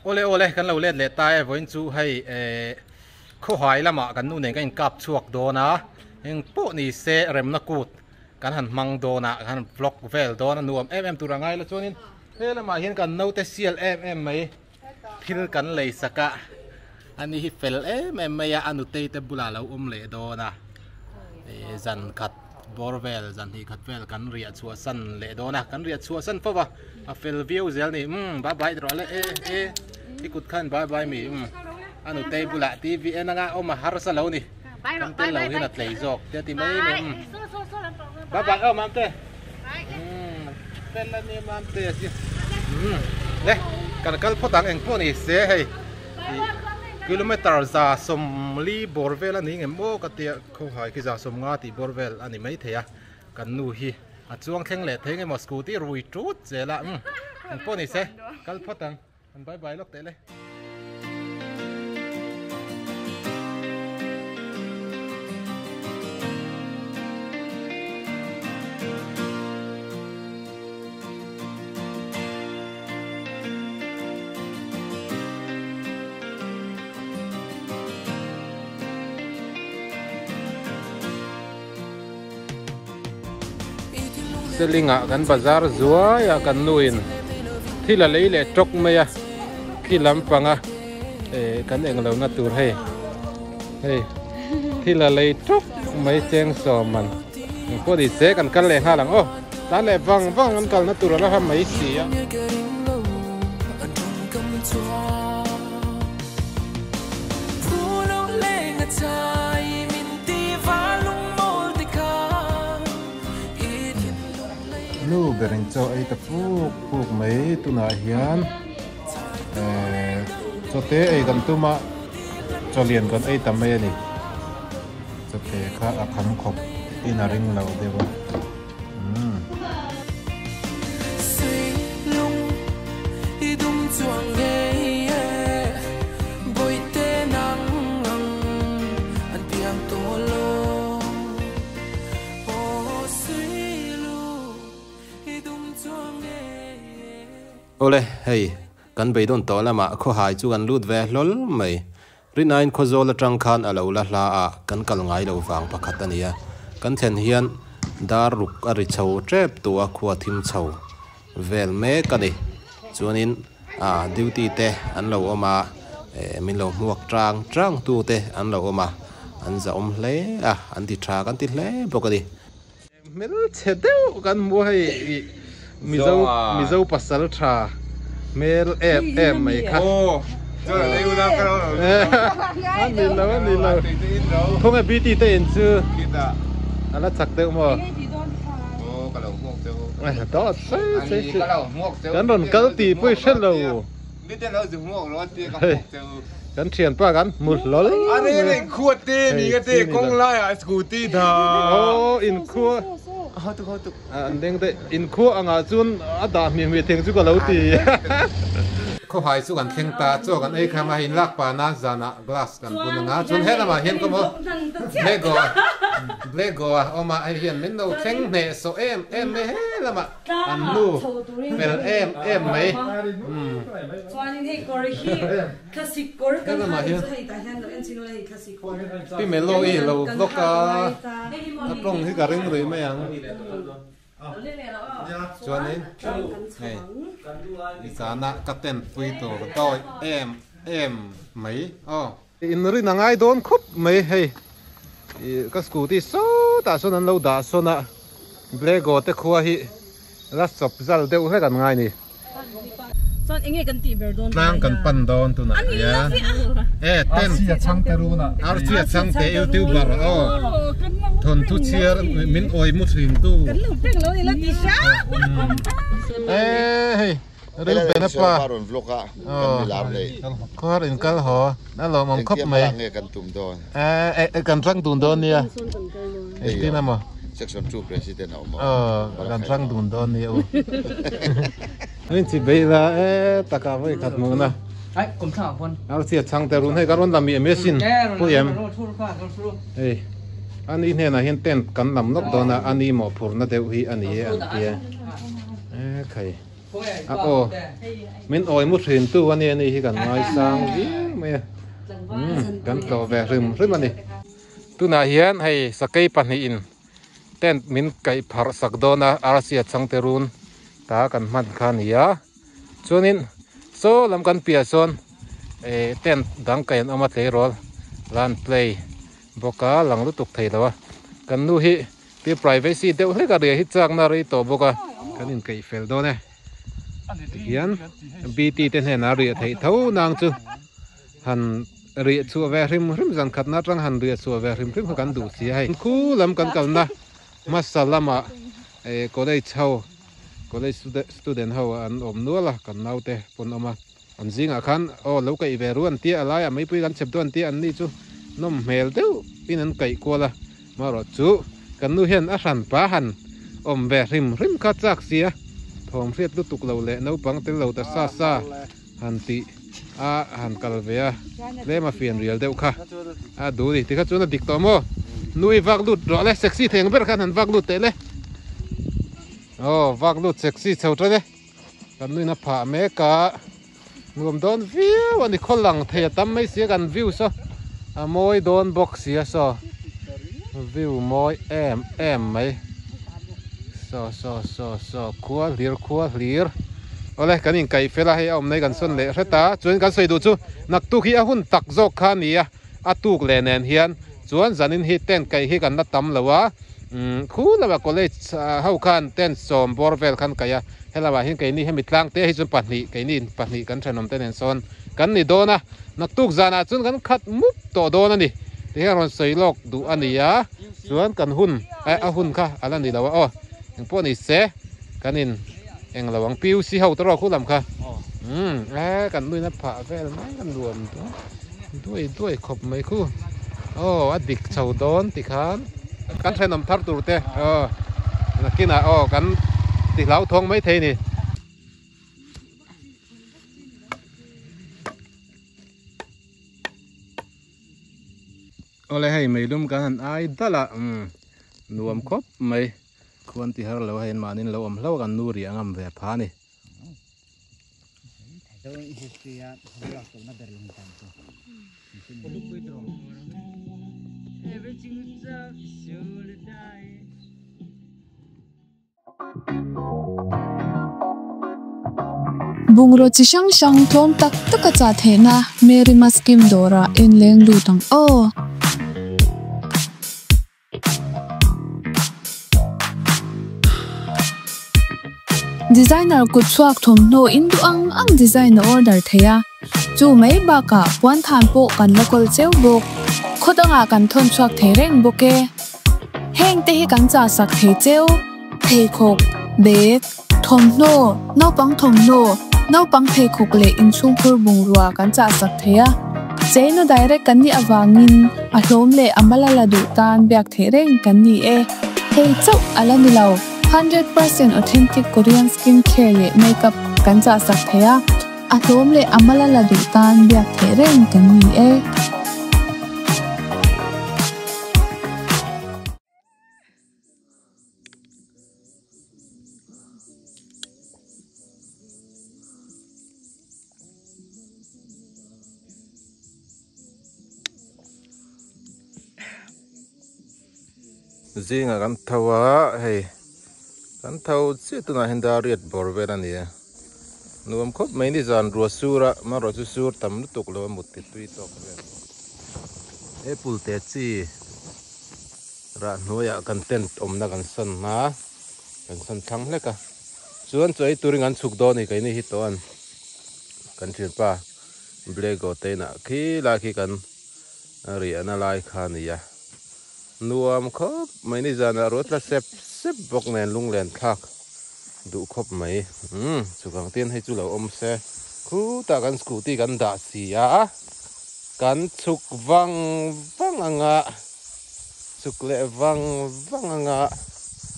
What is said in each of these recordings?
Awle awle kan lo let leh ta e vawiin chu hei eh khawhai lamah kan nu nen kan inkap chhuak dawn a eng pawh ni se remna kut kan han hmang dawn a kan han vlog vel dawn a nuam em em tur a ngai la chuanin he lamah hian kan naute sial em em mai thil kan lei sak a ani hi fel em em mai a a nutei te bulah a lo awm leh dawn a eh zan khat bawr vel zan hnih khat vel kan riah chhuah san leh dawn a kan riah chhuah san fo va a fel viau zel a ni umm bye bye rawh le e e i kut khan bye bye mi umm a nutei bulah tv en anga awm a harsa lo ni kan tel lo hian a tlei zawk te a ti mai mai umm bye bye aw mamte umm fel a nia mamte a si umm le kan kal phawt ang engpawh ni se hei kilometer 140 bawr vel a ni ngem maw ka tia. Khawhai khi 150 tih bawr vel a ni maithei a, kan nu hi a chuang thleng leh thei ngemaw scooty rui tut zel a, umm engpawh ni se kal phawt ang, an bye bye lawk teh le. Seling ah kan bazar zuai a kan nu in thil a lei leh tawk mai a khi lampang a eh kan englo na tur hei hei thil a lei tawk mai cheng sawm man engpawh ni se kan kal leh nghal ang aw tan leh vang vang an kalna tur a la ham mai si a. Nu ber in chaw ei ta puk puk mai tunah hian ehh chaw te ei kan tum a chaw lian kan ei ta mai a ni chaw te kha a kham khawp in a ring lo deuh a. Awle, hei, kan beidawn tawh lamah khawhai chu kan lut ve hlawl mai. Rinain Khawzawl atang khan a lo la hla a, kan kal ngai lo vang pakhat a ni a. Kan thlen hian dar ruk a ri chho tep tu a khua thim chho vel mek a ni. Chuanin a duty te an lo awm a, min lo hmuak tang tang tu te an lo awm a, an zahawm hle a, an ti tha kan ti hle bawk a ni. Hmelchhe deuh kan hmu a hei Mizo Mizo pasal tha hmel em em mai kha. A ni lo a ni lo khawnge BT te in chu a la chak deuh maw? Kan rawn kal tih pawh i hre lo. Kan thianpa kan hmu hlawl mai. Aw inkhua an deng daih inkhua angah chuan a dah hmih hmih theng chu ka lo ti. Khawhai chu kan thleng ta chaw kan ei kham a hei inlak pana zanah glass kan bun anga chuan he lamah hian ka maw Blego Blego a awm a hei hian min lo thleng hneh sawh em em mai he lamah. An nu fel em em mai. Helamah hian Pi Melo i lo vlog a, a tawng hi ka ring rih mai ang. Chuanin hei nizana ka tent pui tur dawi em em mai aw. Inrin a ngai dawn khawp mai hei ih ka scooty sawtah sawn an lo dah sawn a Blego te khua hi la sawp zal deuh hlek an ngai ni. Chuan enge kan tih ber dawn Tlang kan pan dawn tunah hian e ten Archie a chhangte runa Archie a chhangte youtuber aw thawnthu chhiar min awi mu thin tu kan lo pek lo ni la ti hria e hei Reuben a pa rawn vlog a kan mi lar nei Khawhar in kal haw a lawmawm khawp mai engtia nge kan tum dawn eh kan rang dun dawn nia engtin emaw section 2 president a awm aw kan rang dun dawn nia u rin chi bei la e taka voi khat hmuh na ai kum thla ang pawn archie a chhang te run hei ka rawn la mi em sin pui em hei ani hnenah hian tent kan lam lawk dawn a ani mawhphurhna deuh hi ani e an tia e khai. A aw min awi mu thin tu a ni a ni hi kan ngaisang viau mai a umm kan tlawh ve hrim hrim a ni. Tunah hian hei sakei pahnihin tent min kaih pharh sak dawn a arsi a changte run ta kan hman kha a ni a chuanin saw lam kan piah sawn eh tent dang kaih an awm a tleirawl lan play bawk a lang lutuk thei lo a kan nu hi Ti privacy deuh hlek a ria hi chakna rei tawh bawk a. Kan inkeih fel dawn e. Tihian BT te hnenah riah theih tho nang chu han riah chhuah ve hrim hrim zan khatna atang han riah chhuah ve hrim hrim kha kan duh si a hei. Khu lam kan kalna hmasa lamah college ho college student ho an awm nual a kan naute pawn awm a. An zingah khan aw lo kaih ve ru an tia a laiah meipui kan chep dawn an tia an ni chu nawm hmel deuh in an kaih kual a marawh chu kan nu hian a hran pa han awm ve hrim hrim kha chak sia thawm hriat lutuk lo leh naupang tel lo ta sa sa han tih a han kal ve a tlem a fian rial deuh kha a duh ni tikha chuan a dik tawh maw nui vak lut rawh le sexy thei ang ber khan han vak lut teh le aw vak lut sexy chho tan e. Kan nuin a phah mek a, nuam dawn viau a ni khaw lang thei a tam mai sia kan view saw a mawi dawn bawk sia saw view mawi em em mai saw saw saw saw khua hlir khua hlir awle kan inkaih fel a hei a awm na hi kan sawn leh hret a chuan kan sawi duh chu naktuk hi a hun tak zawk kha a ni a. A tuk leh nen hian chuan zanin hi tent kaih hi kan la tam lo a, khu lamah college ho khan tent sawm bawr vel khan kaih a, helamah hian keini hemi tlang te hi chuan pahnih keini pahnih kan thenawm te nen sawn kan ni dawn a, naktuk zanah chuan kan khat mup tawh dawn a ni ti hian rawn sawi lawk duh a ni a, chuan kan hun a hun kha a la ni lo a aw engpawh ni se kan in eng lo ang PUC ho te rawh khu lam kha umm e kan nuin a phah vel mai a nuam dawn. Duai duai khawp mai khu. Aw a dik chho dawn ti khan kan thenawm thar tur te aw nakinah aw kan ti hlauthawng mai thei ni. Awle hei meilum kan han ai dal a umm nuam khawp mai khuan ti har lo hei an mahni lo awm hlauh a kan nu riah ngam ve pha a ni. Bungraw chi hrang hrang tlawm tak taka chah theihna Mary Maskim dawrah en leng lut ang aw. Designer kut chhuak thawmhnaw in duh ang ang design a order thei a, chu mai bakah puan than pawh kan la kawl cheu bawk. Khaw dangah kan thawn chhuak thei reng bawk e. Heng te hi kan chah sak thei cheu, pheikhawk, bag, thawmhnaw, naupang thawmhnaw, naupang pheikhawk leh inchhungkhur bungrua kan chah sak thei a. Cheina direct kan nih avangin a hlawm leh a mal a la duh tan biak theih reng kan ni e. Hei chauh a la ni lo, 100% authentic Korean skin care leh makeup kan chah sak thei a, a hlawm leh a mal a la duh tan biak theih reng kan ni e. Zingah kan tho a hei kan tho chiah tunah hian dar riat bawr vel a ni a nuam khawp mai ni zan rua sur a amaherawh chu sur tam lutuk lo a mut ti tui tawk vel apple te chi rah hnuaiah kan tent awmna kan sawn a kan sawn thlang hlek a chuan chaw ei turin kan chhuk dawn a ni keini hi tawh an kan thianpa Blego te inah khi lai khi kan riahna lai kha a ni a nuam khawp mai nizanah ruah tla sep sep bawk nen lunglen thlak duh khawp mai umm chuvang te hian hei chu lo awm se khutah kan scooty kan dah si a kan chhuk vang vang anga chhuk leh vang vang anga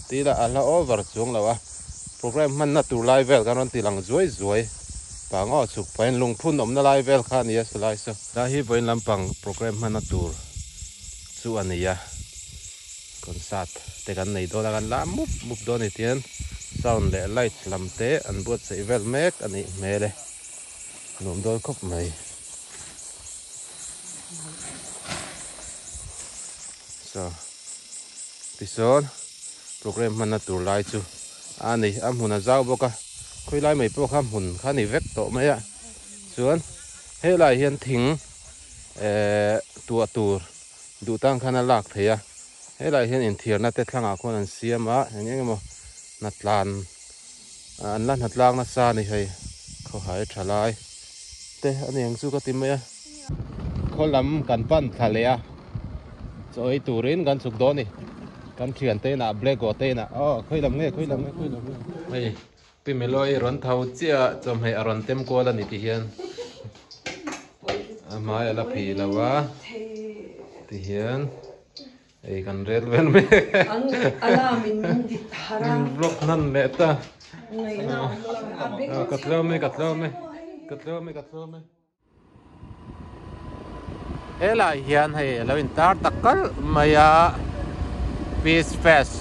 tih lah a hla over chuang lo a program hmanna tur lai vel kan rawn ti lang zuai zuai pang aw chhuk pahin lungphun awmna lai vel kha a ni a silai saw tlai hi vawiin lampang program hmanna tur chu a ni a concert te kan nei dawn a kan la mup mup dawn a ni tihian. Sound leh light lam te an buatsaih vel mek a nih hmel e. Nuam dawn khawp mai. Saw tisawn program hmanna tur lai chu a ni a hmun a zau bawk a khawi lai mai pawh kha hmun kha a ni vek tawh mai a chuan helaiah hian thing ehh tuah tur duh tan khan a lak theih a helaiah hian inthiarna te thlangah khuan an siam a eng eng emaw hnatlan an la hnatlang nasa a ni hei khawhai tha lai te a ni ang chu ka ti mai a. Khaw lam kan pan thla leh a chaw ei turin kan chhuk dawn a ni kan thian te inah black aw te inah aw khawi lam nge khawi lam nge khawi lam nge hei pi Melo-i rawn tho chiah a chawhmeh a rawn tem kual a ni ti hian a hmai a la phih lo a ti hian ei kan rel vel mek min vlog hnan leh ta ka tlawm e ka tlawm e ka tlawm e ka tlawm e. Helai hian hei a lo intar tak kalh mai a Peace Fest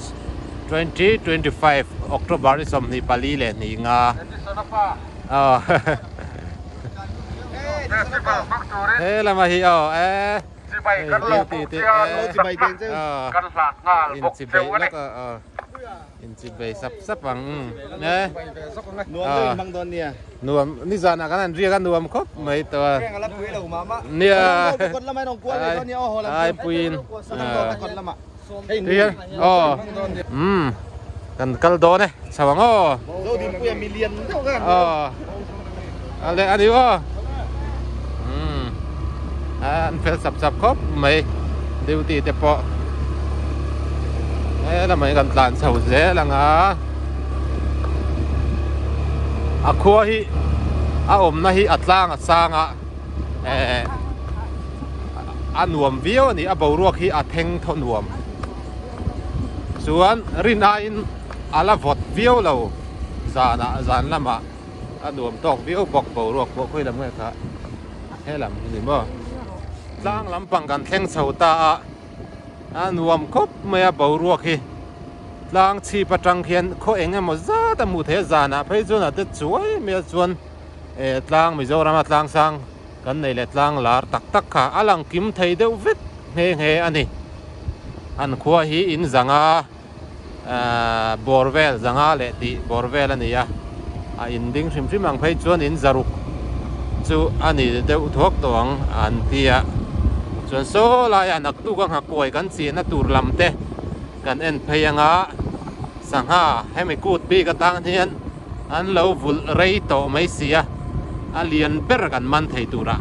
2025 October ni 24 leh hnih nga aw he lama hi aw e inchibei lawk a aw. Inchibei sap sap ang e. Nuam deuh in hmang dawn nia. Nuam nizanah kan han riak a nuam khawp mai tawh a. Reng a la pui lo mah mah. Nia. Kawt lamah in rawn kual ve dawn nia aw haw lam chu. Ai puiin. Kawt lamah. Hei aw. Umm kan kal dawn e chho ang aw. Zodinpuia milian deuh khan. Aw. Ale ani aw. Umm an fel sap sap khawp mai duty te pawh he lamah hian kan tlan chho zel ang a a khua hi a awmna hi a tlang a sang a eh a nuam viau a ni a boruak hi a theng thaw nuam chuan rin aiin a la vawt viau lo zanah zan lamah. A nuam tawk viau bawk boruak pawh khawi lam nge kha he lam hi ni maw tlang lampang kan thleng chho ta a a nuam khawp mai a boruak hi tlang chhip atang khian khaw eng emaw zat a hmuh theih a zanah phei chuan a te chuai mai a chuan eh tlang Mizoram a tlang sang kan nei leh tlang lar tak tak kha a lang kim thei deuh vek nghe nghe a ni an khua hi in zanga. Ahh bawr vel zanga leh tih bawr vel a ni a, a in ding hrim hrim ang phei chuan in zaruk chu a ni deuh thuak tawh ang an ti a, chuan saw laiah naktuk a nghakuai kan chihna tur lam te kan en phei anga sangha hemi kut bik atang hian an lo vulh rei tawh mai si a, a lian ber kan man thei turah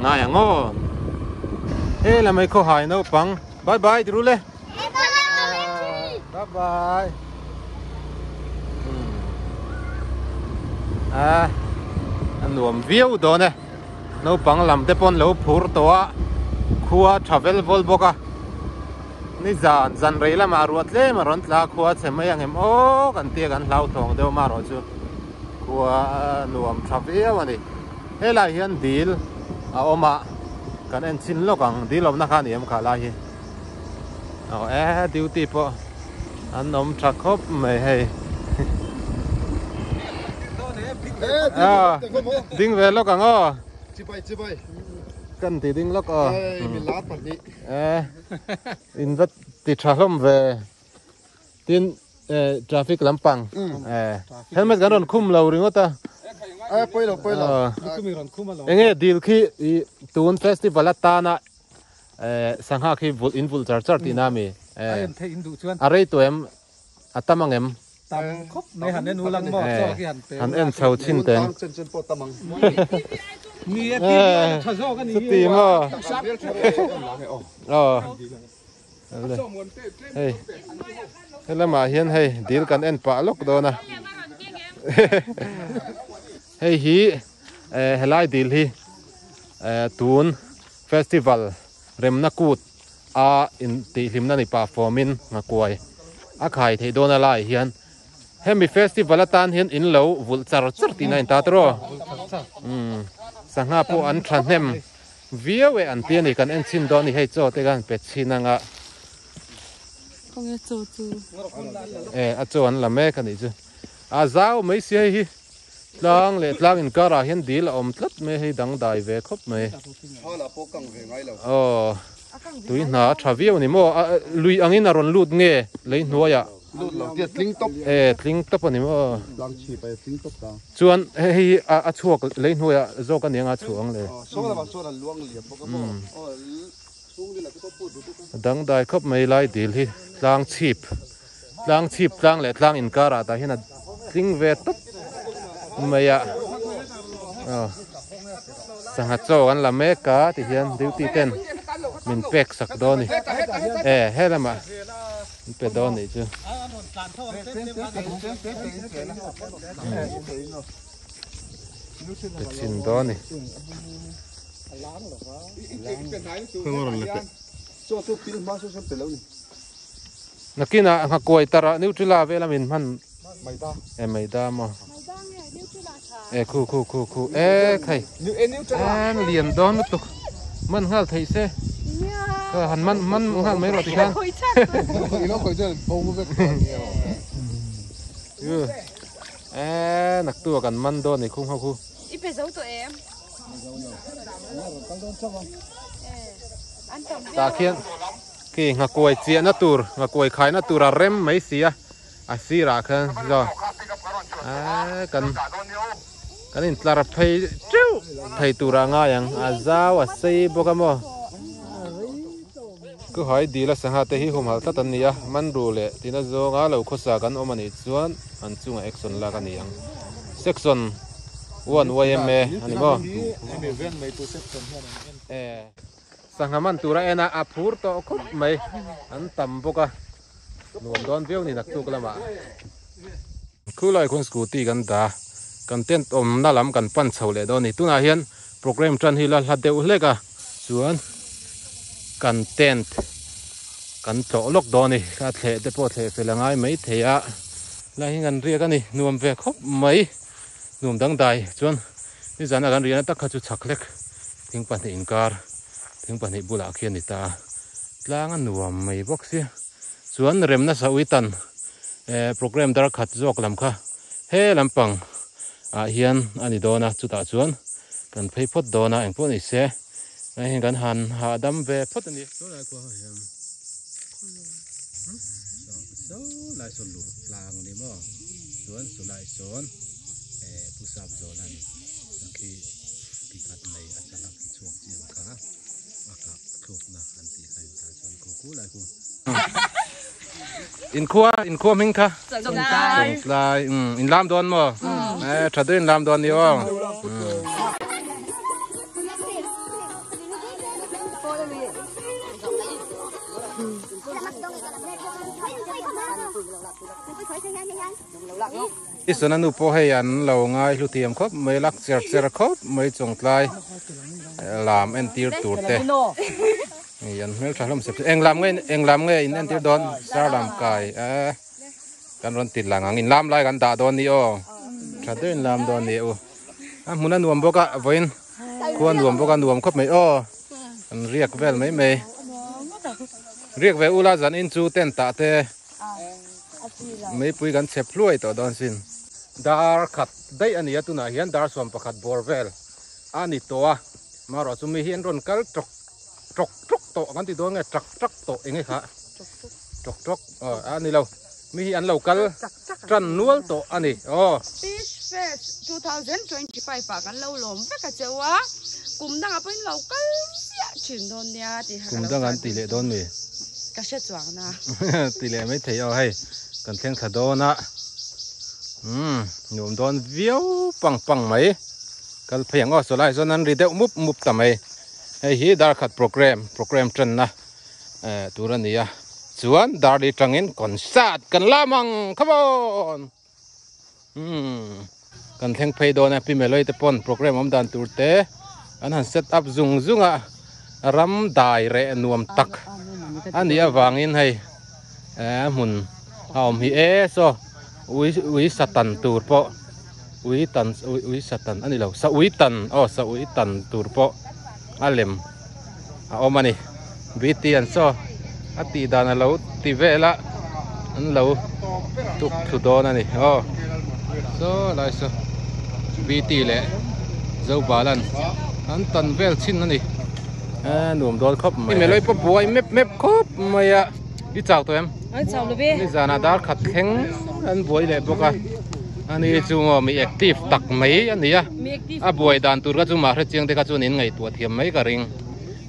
ngai ang aw. He lamah hi khawhai naupang bye bye ti rul e. Bye bye. A a nuam viau dawn e. Naupang lam te pawn lo phur tawh a khua tha vel vawl bawk a. Ni zan zan rei lamah ruah tlem a rawn tla a khua chhe mai ang em aw kan tia kan hlauthawng deuh marawh chu khua a nuam tha viau a ni. Helai hian dil a awm a kan en chhin lawk ang dil awmna kha a ni em kha lai hi. Aw e duty pawh an awm tha khawp mai hei ding ve lawk ang aw kan ti ding lawk aw e in va ti tha hlawm ve tin traffic lampang helmet kan rawn khum lo ringawt a enge dil khi tun festival atana Sangha khi vulh in vulh char char tihna ami? A en theih in duh chuan. A rei tawh em? A tam ang em? Tam khawp mai han en ulang maw chaw khi han pe Han en chho chhin teng. Chen chen pawh tam ang. Ni e ti a tha zawk a ni. Chuti maw? Aw. Hei helamah hian hei dil kan en pah lawk dawn a. Hei hi helai dil hi tun Festival remna kut a intihhlimna ni pah fawmin ngakuai a khai theih dawn a lai hian hemi festival atan hian in lo vulh char char tihna a inta tawh umm sangha pawh an thahnem viau e an ti a ni kan en chhin dawn a ni hei chaw te khan pe chhin anga Khawnge chaw chu e a chaw an la mek a nih chu. A zau mai si hei hi tlang leh tlang inkarah hian dil a awm tlat mai hei dangdai ve khawp mai. Aw tui hna a tha viau a ni maw a lui angin a rawn lut nge lei hnuaiah. E tling tawp a ni maw. Chuan hei hi a chhuak lei hnuaiah zawk a ni anga a chhuah ang le. Dangdai khawp mai lai dil hi tlang chhip tlang chhip tlang leh tlang inkarah tah hian a tling ve tawp mai a aw sangha chaw an la mek a ti hian duty ten min pek sak dawn a ni e he lamah an pe dawn a nih chu. Pe chhin dawn a ni. Nakinah nghakuai tarah Nutella vel a min hman e maida maw e khu khu khu khu e khai an lian dawn lutuk man nghal theih se kha han man man nghal mai rawh tikhan e naktu ah kan man dawn ni khung ho khu. I pe zo tawh em? Tah khian khi nghakuai chiahna tur nghakuai khaina tur a rem mai si a a sirah khan zaw aaa kan kan intlar phei teuh thei turah a ngai ang a zau a sei bawk a maw Kuhai dil a sangha te hi humhalh tlat an ni a manru leh tina zawnga lo khawsa kan awm a nih chuan an chungah action lak a ni ang section 1 yma a ni maw. Sangha man tura en a, a phur tawh khawp mai. An tam bawk a, nuam dawn viau ni naktuk lamah. Khulai khuan scooty kan dah a, kan tent awmna lam kan pan chho leh dawn a ni. Tunah hian program tan hi la hla deuh hlek a, chuan kan tent kan tlawh lawk dawn a ni. A thleh te pawh thleh fel a ngai mai thei a, helai hi kan riak a ni, nuam ve khawp mai. Nuam dangdai chuan nizana kan riahna tak kha chu chhak hlek thing pahnih inkar thing pahnih bulah khian ni ta a, tlang a nuam mai bawk sia. Chuan remna sawitan eh program dar khat zawk lam kha he lampang ah hian a ni dawn a, chutah chuan kan phei phawt dawn a engpawh ni se hei hian kan han hahdam ve phawt a ni. Saw lai khua ho hian saw lai saw luh tlang a ni maw chuan saw lai sawn eh pu sap zawl a ni khi ki khat nei a chalak ki chhuak chiang kha a kah thlukna an tih kha in tah chuan khu khu lai khu. Inkhua inkhua hming kha Chawngtlai Chawngtlai umm in lam dawn maw eh tha deuh in lam dawn ni aw. Isona nu pawh hei an lo ngai hlu thiam khawp mai lak cher cher khawp mai Chawngtlai lam entir tur te. Hei an hmeltha hlawm sep sep eng lam nge eng lam nge in entir dawn sar lam kai eh kan rawn ti lang ang in lam lai kan dah dawn ni aw tha deuh in lam dawn ni u a hmun a nuam bawk a vawiin khua nuam bawk a nuam khawp mai aw an riak vel mai mai riak ve ula zan in chu tent ah te meipui kan chep hluai tawh dawn sin dar khat daih a ni a tunah hian dar sawm pakhat bawr vel a ni tawh a marawh chu mi hi an rawn kal tawk ṭawk ṭawk tawh kan ti dawn nge ṭak ṭak tawh eng nge kha ṭawk ṭawk aw a ni lo mi hi an lo kal ṭan nual tawh a ni aw. Fish Fest 2025 ah kan lo lawm vek a cheu a, kum dangah pawhin lo kal ziah thin dawn nia tih kha ka lo Kum dangah an ti leh dawn mi? Ka hre chuang na. Ti leh mai thei aw hei kan thleng thla dawn a umm nuam dawn viau pang pang mai kal phei ang aw sawlai chuan an ri deuh mup mup ta mai. Hei hi darkhat program program tanna eh tur a ni a chuan darli tangin concert kan lam ang come on umm kan thleng phei dawn a pi Meloi te pawn program awm dan tur te an han set up zung zung a ram dai reh nuam tak a nih avangin hei eh hmun a awm hi e saw ui ui satan tur pawh. Ui tan ui ui satan a ni lo sa ui tan aw sa ui tan tur pawh a lem a awm a ni bt an saw a tih dan a lo ti vel a an lo tuk thlu dawn a ni aw. Saw lai saw BT leh Zobalan an tan vel chin a ni. A nuam dawn khawp mai. Meloi pawh buai mep mep khawp mai a. I chau tawh em? An chau lo ve. Nizanah dar khat thleng an buai leh bawk a. Ani chu maw mi active tak mai a ni a. A buai dan tur kha chu mah hrechiang te kha chuan in ngaihtuah thiam mai ka ring.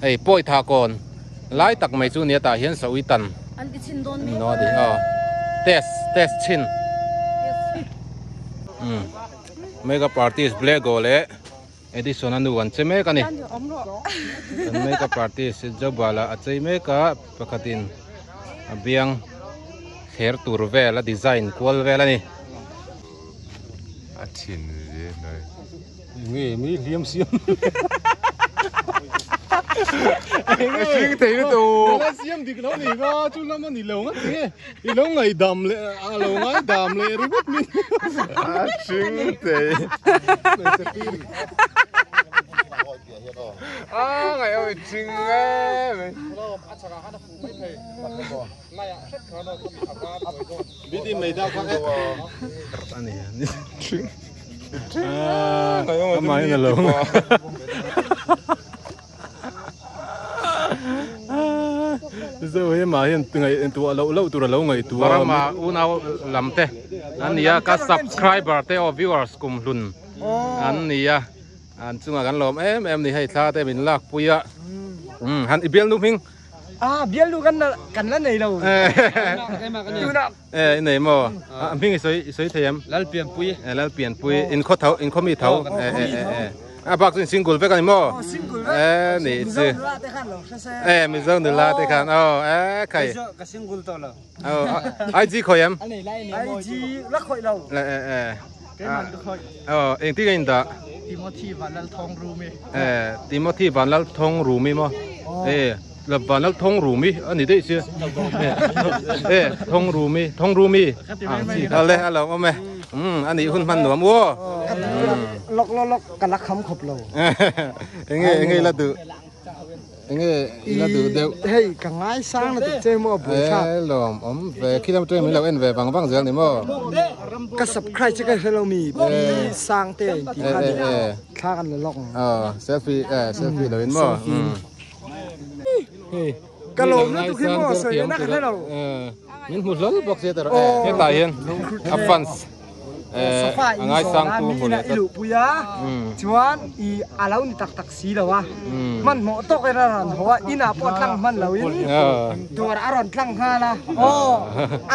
Hei pawi tha kawn lai tak mai chu nia tah hian sawi tan. An ti chhin dawn mek. No di aw. Test test chhin. Um. Makeup artist Blego leh Edison a nu an che mek a ni. Kan makeup artist Jobala a chei mek a pakhatin a biang thler tur vel a design kual vel a ni. A thin ve mai. Nge mi hliam siam. A hring thei lutuk. Nala siam dik lo ni ka chu lam a ni lo nga ti nge i lo ngaihdam leh a lo ngaidam leh ringawt min. A hring thei. A ngaih hring em. Burma unau lam te an ni a ka subscriber te aw viewers kum hlun an ni a an chungah kan lawm em em ni hei thla te min lak pui a han i bialnu hming. Ah, bialnu kan kan la nei lo. Tuna. Eh, i nei maw? A hming i sawi i sawi thei em? Lalpianpui. Eh, Lalpianpui. In khaw tho, in khaw mi tho. Eh, eh, eh, eh. A bak chu in single vek a ni maw? Oh, single vek. Eh, ni Mizo chu. nula te khan lo hre se. Eh, Mizo nula te khan. Oh, eh, khai. Ka single tawh lo. Oh, IG khawi em? IG la khawih lo. Eh, eh, eh. Keimah ka khawih. Oh, engtin nge in dah? Timothy Vanlalthawngrumi. Eh, Timothy Vanlalthawngrumi maw? Eh, Vanlalthawngrumi a ni daih sia. Eh, Thawngrumi, Thawngrumi. Ang chi kha le a lo awm e. Um, a nih hun hman nuam u aw. Lawk lawk lawk ka la kham khawp lo. Enge enge i la duh. Enge i la duh deuh. Hei ka ngai sang na tuk che maw a buai thlak. E lawm awm ve khi lam atangin min lo en ve vang vang zel ni maw. Ka subscribe che ka hre lo mi pi sang te in ti kha ni thla kan la lawk. Aw selfie e selfie lo in maw. Hei ka lawm na tuk hi maw sawi na ka hre lo. Min hmu hlawl bawk sia tawh e hetah hian a fans. Sofa a ngaisang tu hmu leh i luh pui a chuan i a lo ni tak tak si lo a hmanhmawh tawk in a rawn haw a inah pawh tlang hman lo in dawr a rawn tlang nghal a aw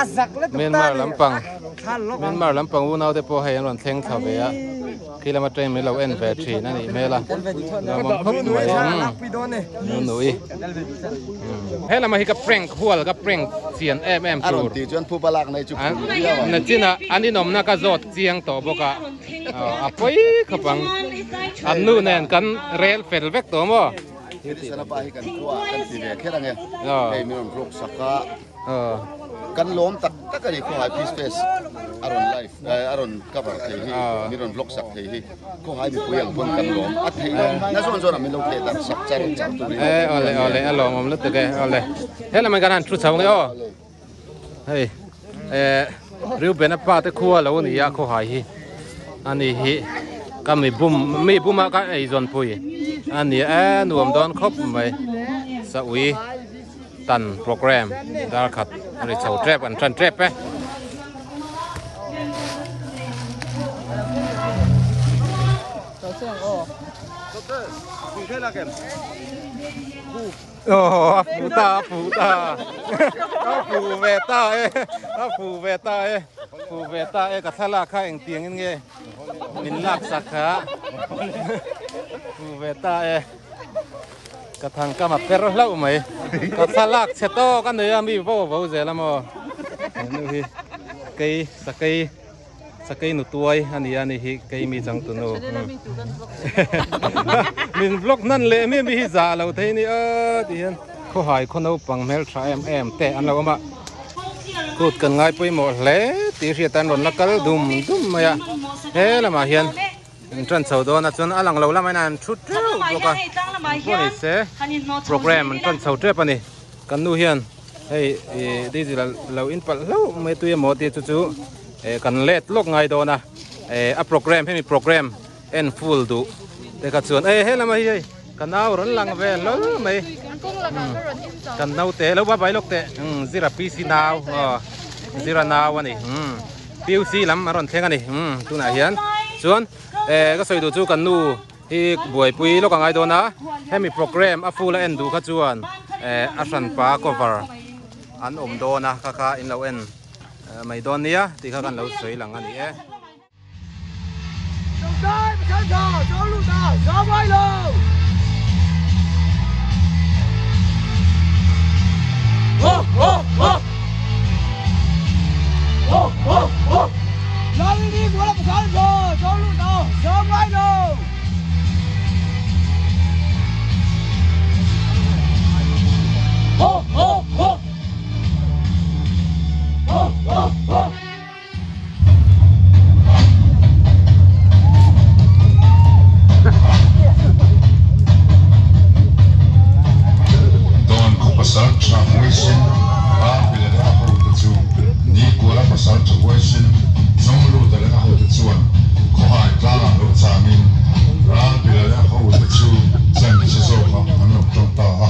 a zak lutuk ta Myanmar lampang thla lawk ang Myanmar lampang unau te pawh hei an rawn thleng thla ve a khi lama train min lo en ve thin a nih hmel a lawmawm khawp mai Nunui He lama hi ka prank hual ka prank chian em em A rawn tur. tih chuan phuba lak nei chu phur viau ang. Nachinah an inawmna ka zawt chiang tawh bawk a, a pawi khawp ang. An nu nen kan rel fel vek tawh maw? Edison a pa hi kan khua kan ti ve kher ang e. Hei min rawn vlog sak a. Kan lawm tak tak a ni Khawhai Peace Fest a rawn live a rawn cover thei hi min rawn vlog sak thei hi Khawhai mipui ang pawn kan lawm a theih lo na zawn zawn ah min lo theh darh sak char char turin E awle awle a lawmawm lutuk e awle helam ah kan han thu chho nge aw hei e Reuben a pa te khua lo ni a Khawhai hi ani hi ka mi bum mi buma ka eizawn pui ani e nuam dawn khawp mai saui. Tan program dar khat a ri chho tep an tan tep e. Oh, a fu ta, a fu ta. A fu ve ta e. A fu ve ta e. Fu ve ta e ka thlalak kha engtiang in nge min lak sak kha. Fu ve ta e. Ka thang kam a per hlauh mai. Ka thlalak chhe tawk a nei a mi vo vo zel a maw. Henu hi kei sakei sakei nu tuai a ni a ni hi kei mi changtu nu. Min vlog hnan leh mi mi hi zah lo thei ni a ti hian khawhai khaw naupang hmeltha em em te an lo awm a. Kut kan ngai pawimawh hle tih hriat an rawn la kal dum dum mai a. He lamah hian. In tan chho dawn a chuan a lang lo lamah hian an thu teuh bawk a pawh ni se program an tan chho tep a ni kan nu hian hei ih diesel lo in palh hlauh mai tui emaw tih chu chu eh kan let lawk ngai dawn a A program hemi program en full duh te kha chuan e helama hi hei ka nau rawn lang ve hlawl mai kan naute lo ba bai lawk teh zira PC nau aw zira nau a ni PUC lam a rawn thleng a ni tunah hian chuan ka sawi duh chu kan nu hi buaipui lawk a ngai dawn a hemi program a full a en duh kha chuan a hranpa cover an awm dawn a kha kha in lo en mai dawn nia tih kha kan lo sawi lang a ni e. Dawn khaw pasal tha huaisen Ralbila leh a hote chu Nikuala pasal tha huaisen Zawngluta leh a hote chuan khawhai tlangah lo changin Ralbila leh a hote chu chan che zawkah an lo tawng ta a.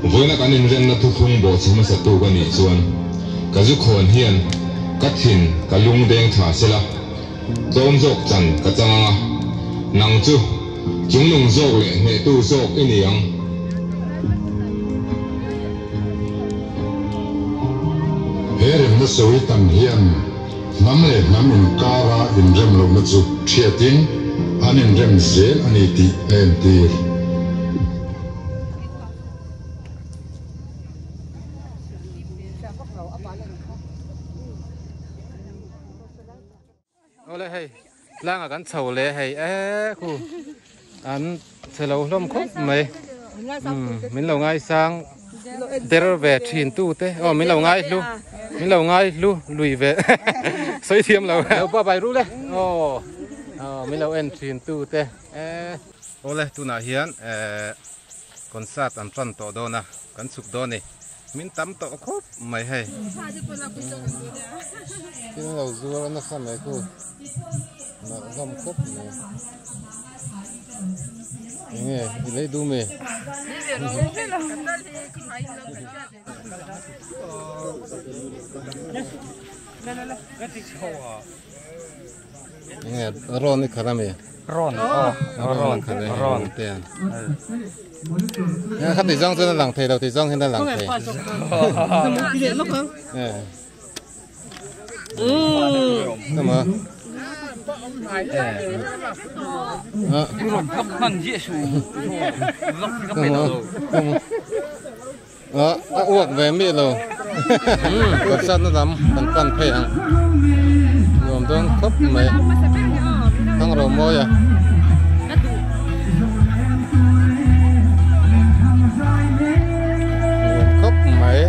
Vawiina kan inremna thuthlung bawhchhe hmasa tu ka nih chuan ka zu khawn hian ka thin ka lung deng tha sela, tlawm zawk chan ka chang ang a, nang chu chungnung zawk leh hnehtu zawk i ni ang. He remna sawi tam hian Hnam leh hnam inkara inrem lohna chu thiatin an inrem zel a ni tih a entir. Awle hei tlangah kan chho leh hei e khu an chhe lo hlawm khawp mai min lo ngaisang der ve thin tu te aw min lo ngai hlu min lo ngai hlu lui ve sawi thiam lo lo ba bai ru le aw aw min lo en thin tu te e awle tunah hian concert an tan tawh dawn a kan chhuk dawn ni min tam tawh khawp mai hei thil lo zuar a nasa mai khu nalh hlawm khawp mai enge i lei duh mi enge rawn i khalh a mi Rawn aw rawn rawn te an kha ti zawng chuan a lang thei lo ti zawng hian a lang thei Come on. A uak ve miah lo. Concert na lam kan pan phei ang. Nuam dawn khawp mai. Thang ro mawi a. Nuam khawp mai.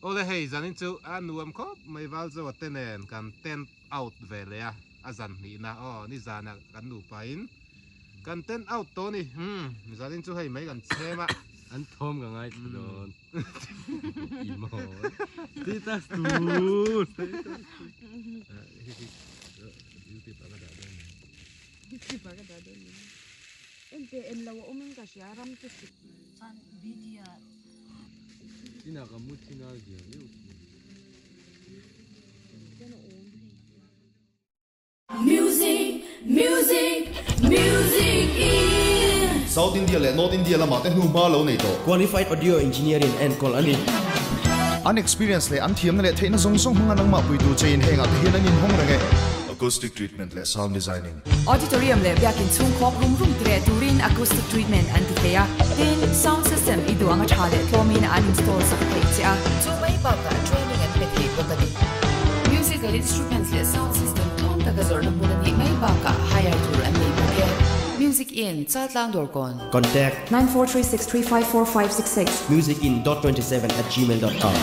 Awle hei zanin chu a nuam khawp mai Valzo te nen kan tent out ve leh a a zan hnihna aw ni zana kan nupa in kan tent out tawh a ni umm zanin chu hei mai kan chhem a. An thawm ka ngaithla dawn i maw status tur youtube ah ka dah dawn ni youtube ah ka dah dawn ni en te en lo a awm in ka hria ram te sik chuan BD ah inah ka mu thin a zia viau thin. Music, music, music in. South India leh North India lamah te hnuhma lo nei tawh. Qualified Audio Engineer in enkawl a ni. An experience leh an thiamna leh theihna zawng zawng hmanga nangmah pui tur chein hengah te hian an inhawng reng e. Acoustic treatment leh sound designing. Auditorium leh biakin chhung khawk rum rum ti leh turin acoustic treatment an ti thei a, tin, sound system i duh anga tha leh tlawmin an install sak thei che a. Chu mai bakah training an pe thei bawk a ni. Musical instruments leh sound system tlawm taka zawrhna hmun a nih mai bakah hire tur an nei bawk e. Music In, Chaltlang Dawrkawn. Contact. 9436354566. Musicin.27@gmail.com.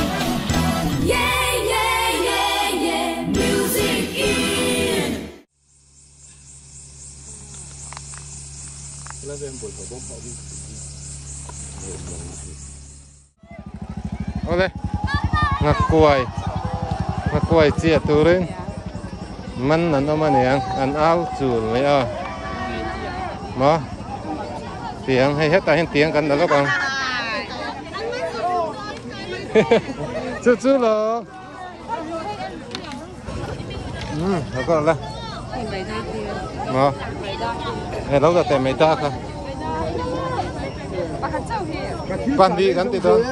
Yeah, yeah, yeah, yeah, Music In. Awle nghakuai nghakuai chiah turin man an awm a niang an au chul mai a maw tiang hei hetah hian tiang kan la lawk ang chu chu lo. Ừ, có rồi. Mà. Này lâu rồi tèm mấy ta kha. Pan đi gắn thì thôi.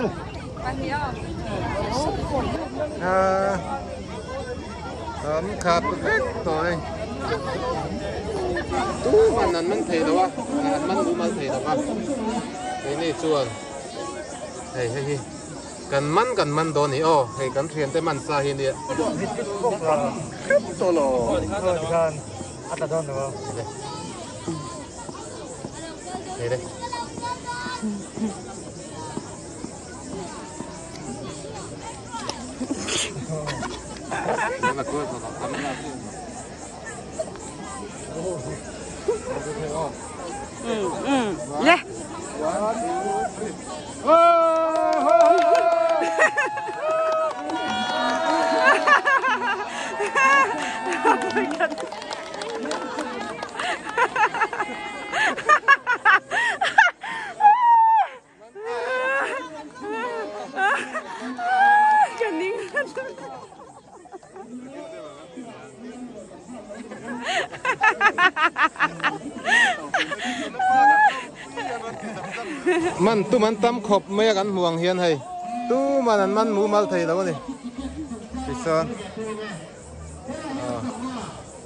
À. Tấm khát vết tôi. Tu mà nắn măng thầy đâu á. Măng bu măng thầy đâu á. Cái này chuồn. Hei hei hei. Kan man dawn hi aw hei kan thian te man sa hi nia. Hei đây. Le. Oh my God. Man tu man tam khop mai kan muang hian hei tu man an man mu mal thei lo ani tichuan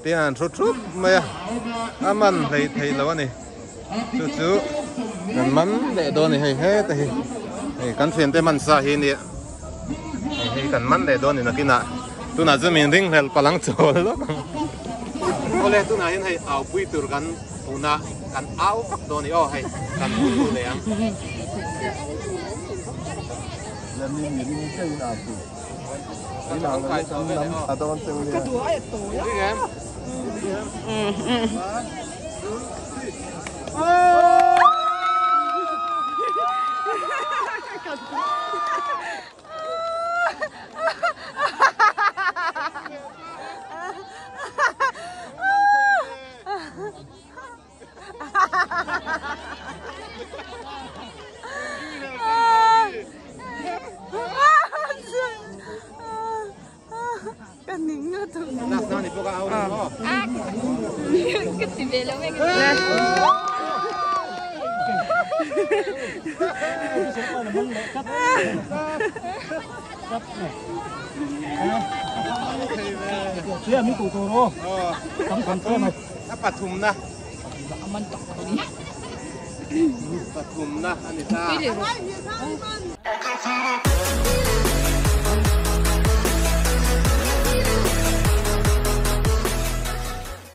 tin an thu thup mai a a man hlei thei lo ani chu chu kan man leh dawn ani hei heta hi hei kan thian te man sa hi ania hei hei kan man leh dawn ani nakinah tunah chuan min ring hlel palang chawl lawk ang awle tunah hian hei au pui tur kan huna kan au vak dawn ani aw hei kan hmu tu leh ang. Pathum na ani ta.